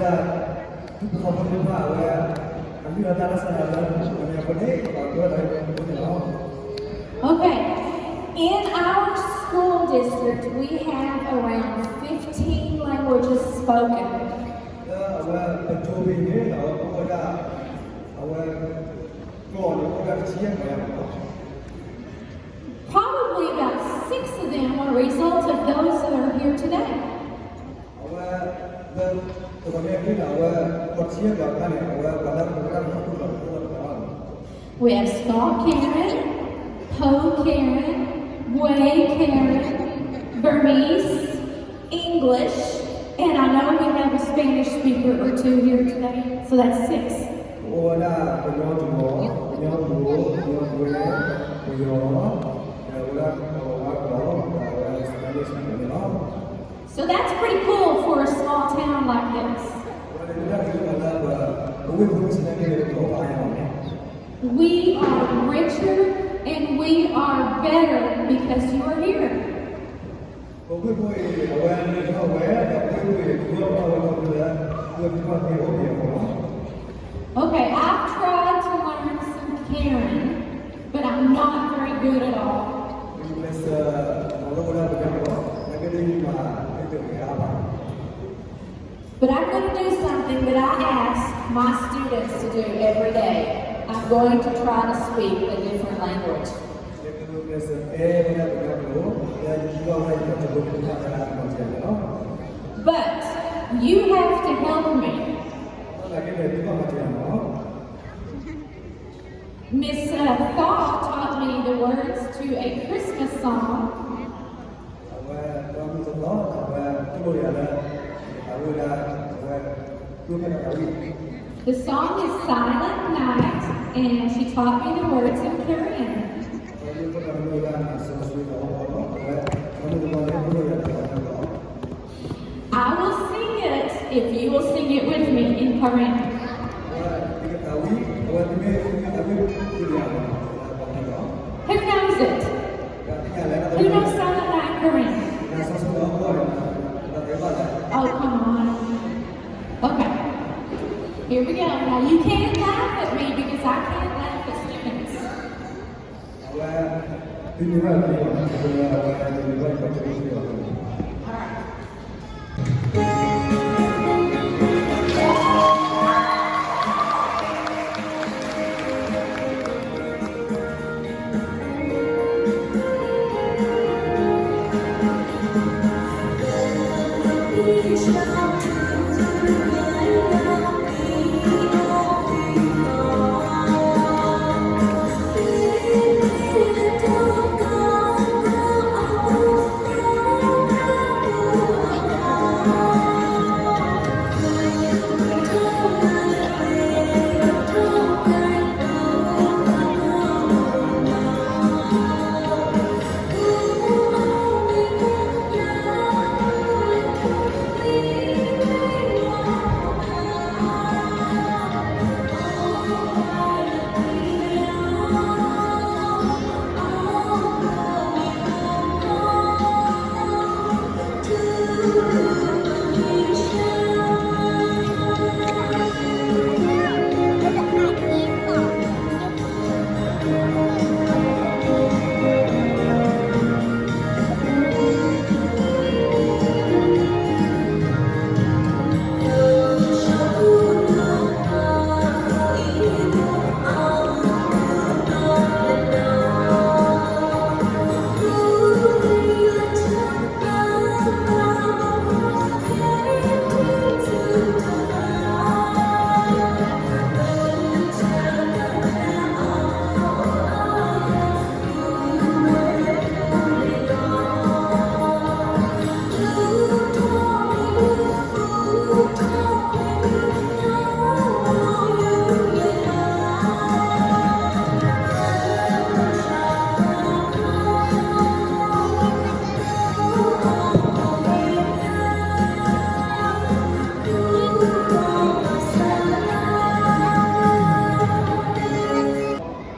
ဒ်ပှၤဖိသ့ၣ်တဖၣ်အဝဲ အလုၢ်အလၢ်တၢ်ဆါလၢ ပှၤကညီဖိန့ၣ် ပှၤကညီဖိန့ၣ်လီၤ. Okay. In our school district, we have around fifteen languages spoken. လၢအဝဲပကၠိပူၤန့ၣ် အဝဲပအိၣ်ဝဲဒၣ် အဝဲ ကျိာ်န့ၣ် အိၣ်ဝဲဒၣ်တဆံယဲၢ်ပှဲၤလီၤ. Probably about six of them are a result of those that are here today. အဝဲ လၢတဂီၤညါအံၤန့ၣ် အဝဲ ကီၢ်ဆံယဲၢ်ပှဲၤအခါန့ၣ် အဝဲပှၤလၢပဝဲဒၣ်ပှၤကူၣ်လီၤတအိၣ်လၢၤဘၣ်. We have Scott Karen, Poe Karen, Wei Karen, Burmese, English, and I know we have a Spanish speaker or two here today, so that's six. ပအိၣ်ဝဲဒၣ်ပယီၤတဂီၤ, ပယီၤပူၤ, ပယီၤပူၤ, ပယီၤ, ဒီးဝဲဒၣ်ပဝဲဒၣ်ပယီၤ, ဒီးဝဲဒၣ် Spanish န့ၣ်လီၤ. So that's pretty cool for a small town like this. ဝဲဒၣ်ဒ်န့ၣ်လၢပ ပဝ့ၢ်ဖိဆံးတၢ်က့ၤလၢပကီၢ်ပာ်ယၤန့ၣ် We are richer and we are better because you are here. ပဝ့ၢ်ဖိအံၤ အဝဲန့ၣ်ထီၣ်ဝဲ ဒီးပဝ့ၢ်ဖိအံၤ ထူထီၣ်ပထီၣ်ဝဲခီဖျိလၢ ပဝ့ၢ်ဖိသ့ၣ်အိၣ်ပယီၤဖိလီၤ. Okay, I've tried to learn some Karen, but I'm not very good at all. မ့ၢ်စၢၤ မၤလိဝဲဒၣ်ပယီၤဖိလီၤ, နာ်က့ဒ်ယမၤ မ့ၢ်တဂ့ၤအါဘၣ်. But I'm going to do something that I ask my students to do every day. I'm going to try to speak a different language. ယကမၤစၢၤ အဲ ဝဲဒၣ်ပယီၤဖိ လၢယကဘၣ်ဝဲဒၣ်ယကၠိဖိသ့ၣ်တဖၣ်လၢအမၤတ့ၢ်ယၤန့ၣ်လီၤ. But you have to help me. ဘၣ်သနာ်က့န့ၣ် သုဘၣ်မၤတ့ၢ်ယၤန့ၣ်လီၤ. Miss Thaw taught me the words to a Christmas song. အဝဲ ပှၤမုၢ်တသီ အဝဲ သိၣ်လိယၤလၢ အဝဲဒၣ် အဝဲ ကျိဖဲဒၣ်တၢ်ဝံၣ် The song is Silent Night, and she taught me the words in Korean. အဝဲမ့ၢ်ပှၤမုၢ်ဝဲဒၣ် နးစီဆှံ ဒီး အဝဲ ပှၤမုၢ်တသီန့ၣ် သိၣ်လိယၤလၢ ပှၤမုၢ်တသီ I will sing it if you will sing it with me in Karen. အဝဲ သုကသးဝံၣ် အဝဲ သုမ့ၢ် သုမ့ၢ်သးဝံၣ် သုမ့ၢ် Who knows it? Who knows Silent Night in Korean? Oh, come on. Okay. Here we go. Now, you can't laugh at me because I can't laugh at students. အဝဲ သုမ့ၢ်ဝဲ သုမ့ၢ်ဝဲ သုမ့ၢ်ဝဲ All right.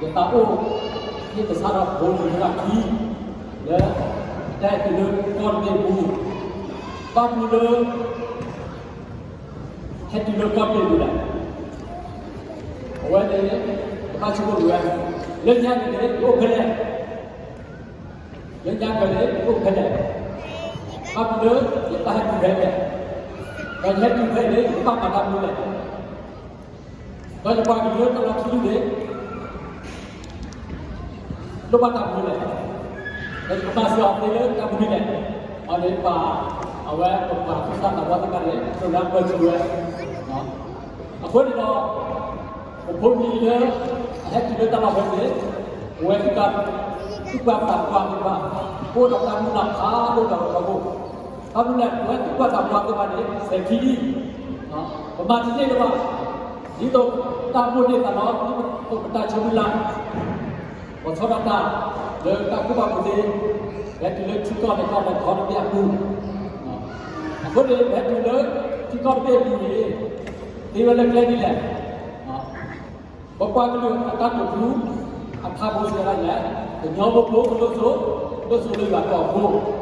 ယသးအိၣ် ယကစးထီၣ်ဖိလံၤလၢခံ လၢ တၢ်အဲၣ်တုၤလၢကီၢ်တဘ့ၣ်အပူၤ ဘၣ်မနုၤလၢ ပှၤ ဟဲတုၤလၢကီၢ်ပ့ၤပူၤလဲၣ်. အဝဲန့ၣ် ကဘၣ်ဆိကမိၣ်ဝဲ, လၢညါက့ၤန့ၣ် ယအိၣ်ဖဲလဲၣ်, လၢညါက့ၤန့ၣ် ယအိၣ်ဖဲလဲၣ်, ဘၣ်မနုၤလၢယတၢ်ဟဲတုၤဖဲလဲၣ်, ဒီးယဟဲတုၤဖဲန့ၣ် ယကဘၣ်မၤတၢ်မနုၤလဲၣ်. ဒီးယပှၤကလုာ်လၢတၢ်လီၢ်ခံဒူၣ်န့ၣ် လိၣ်ဘၣ်တၢ်မနုၤလဲၣ်, ဒီးယကမၤစၢၤအီၤသ့လၢတၢ်မနုၤလဲၣ်. အန့ၣ်ပှၤ အဝဲပပှၤသူၣ်စၢ်သးဘီၣ်သ့ၣ်တဖၣ်န့ၣ် ကြၢးလၢပၢၤထံဝဲ. အဃိန့ၣ်ဒီး ပဖိပလံၤလၢ အဟဲတုၤလၢတၢ်လီၢ်ဖဲန့ၣ် အဝဲသ့ၣ်တဖၣ် သူၣ်ပှၢ်သးပှၢ်သ့ၣ်တဖၣ် အိၣ်ဒီးတၢ်မုၢ်လၢ်ဖးဒိၣ်ဒီးထီဘိ. ဘၣ်မနုၤလဲၣ် ပဝဲသူၣ်ပှၢ်သးပှၢ်သ့ၣ်တဖၣ်န့ၣ် စဲၤခံလံ, ပမၤတန့ၢ်လၢၤဘၣ်. ဒ်သိးတၢ်မိၣ်န့ၢ်သးလီၤ, ဒ်သိးပတၢ်ဆိမုၢ်လၢ် ပဆီၣ်ထွဲတၢ်လၢတၢ်ကူၣ်ဘၣ်ကူၣ်သ့, ပဟဲတုၤလၢထံကီၢ်န့ၣ် ကီၢ်ဒီးထီတဘ့ၣ်အပူၤ. အဃိန့ၣ် ပဟဲတုၤလၢထံကီၢ်တဘ့ၣ်အပူၤန့ၣ် သ့ဝဲလၢကျဲဒ်လဲၣ်. ပပှၤကလုာ်အတၢ်ဒိးထူ အထါဘိစံးဝဲဒၣ်လဲၣ်, ကညီဖိဖိကဒိၣ်စိ, ဒိၣ်စိလၢယွၤအဘီအဖိ.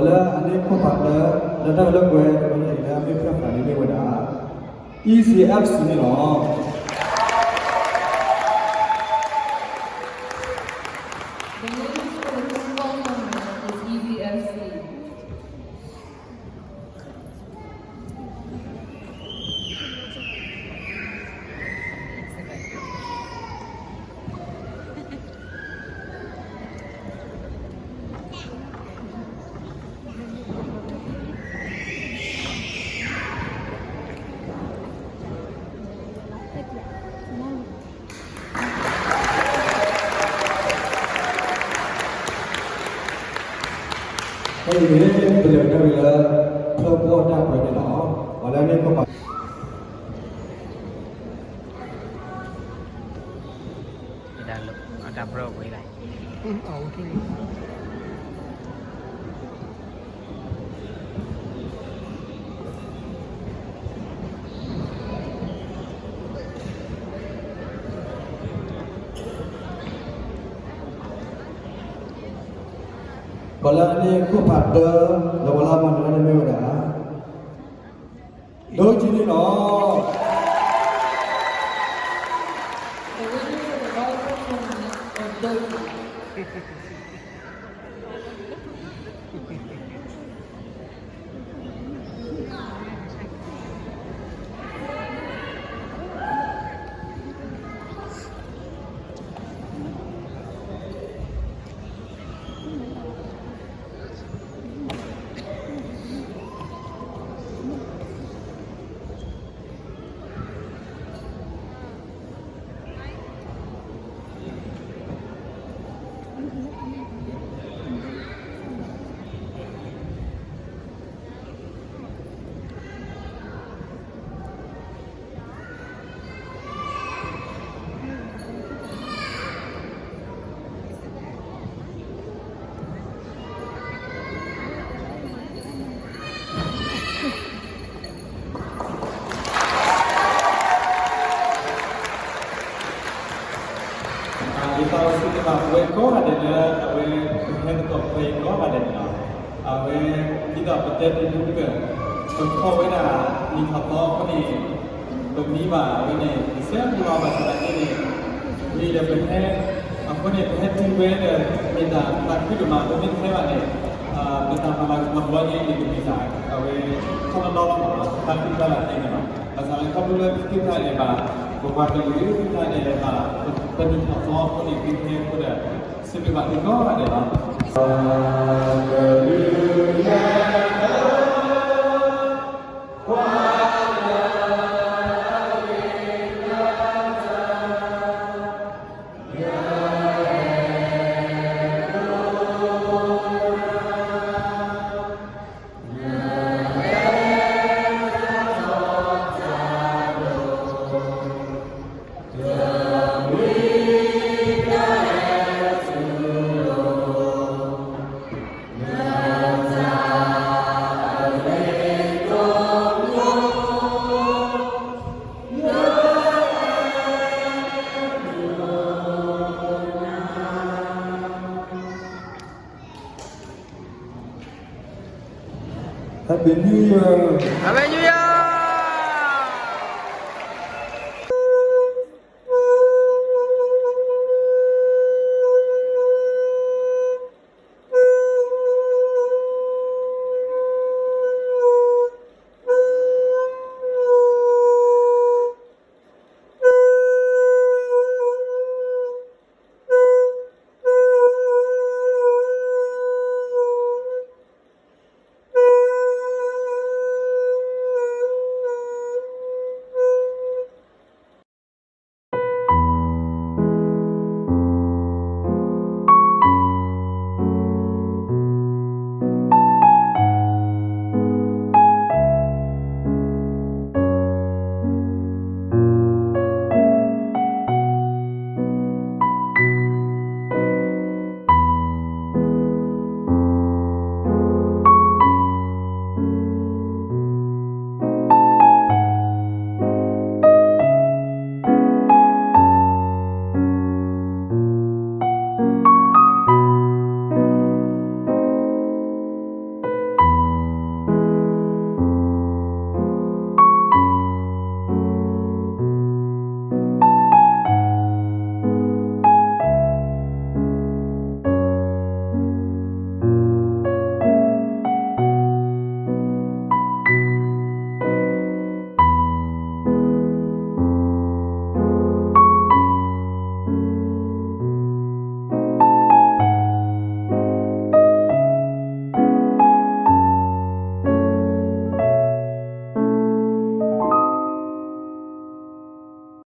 လၢအန့ၢ်ခိၣ်ဖးလၢ လၢတၢ်လၢကွဲတဘျီန့ၣ် လၢအမ့ၢ်ဖၢၣ်ဖးန့ၣ်မ့ၢ်ဝဲဒၣ် E C F C န့ၣ်လီၤ. The names for the football tournament is E C F C. ဖဲအံၤန့ၣ် ပလဲၤကဒါက့ၤလၢ ဖျၢၣ်ဘီၣ်တၢ်ပှဲၤန့ၣ်လီၤ. ပှၤလၢအန့ၢ်ခိၣ်ဖး အတၢ်ပရၢဝဲဒၣ် ပှၤလၢအန့ၢ်ခိၣ်ဖးတၢ ဒီးပှၤလၢအမၤနၢၤတၢ်န့ၣ်မ့ၢ်ဝဲဒၣ် ဒိကံန့ၣ်လီၤ. The winner of the volleyball tournament is Doji. ယသးအိၣ်ဆၢဂ့ၤဘၣ်ပဝဲကိးဂၤဒဲးလၢ အဝဲ ပဟဲသကိးပှဲၤကိးဂၤဒဲးန့ၣ်လီၤ. အဝဲ ဒ်သိးပတဲတ့ၢ်လၢ ပကၢၢ် ပထီၣ်ဝဲဒၣ်နံၣ်ထီၣ်သီအဃိန့ၣ် ပမံဘၣ်အဝဲန့ၣ် ပဆၢမုၢ်လီၤဘၣ်ဆၣ်သနာ်က့န့ၣ် မ့ၢ်ဒီးပဟဲ အဃိန့ၣ် ပဟဲတုၤဝဲဒီး မ့ၢ်တၢ်သးခုဒိၣ်မး ပမ့ၢ်တဟဲဘၣ်န့ၣ် ပတၢ်မၤလၤကပီၤတဘျီညါအံၤန့ၣ် ကမ့ၢ်တၢ်အဝဲ ခီလီလီလီၤမး တၢ်သးခုတၢ်လၢအသ့န့ၣ်လီၤ. ဘၣ်ဆၣ်လၢခီဖျိလၢသုတၢ်အဲၣ်ဘၣ် ပပှၤကလုာ်သုတၢ်အဲၣ်ဘၣ် ပနံၣ်ထီၣ်သီအဃိန့ၣ် သုဟဲအဃိဒီး စံးဘျုးဘၣ်သုကိးဂၤဒဲးလီၤ. Happy New Year! Happy New Year!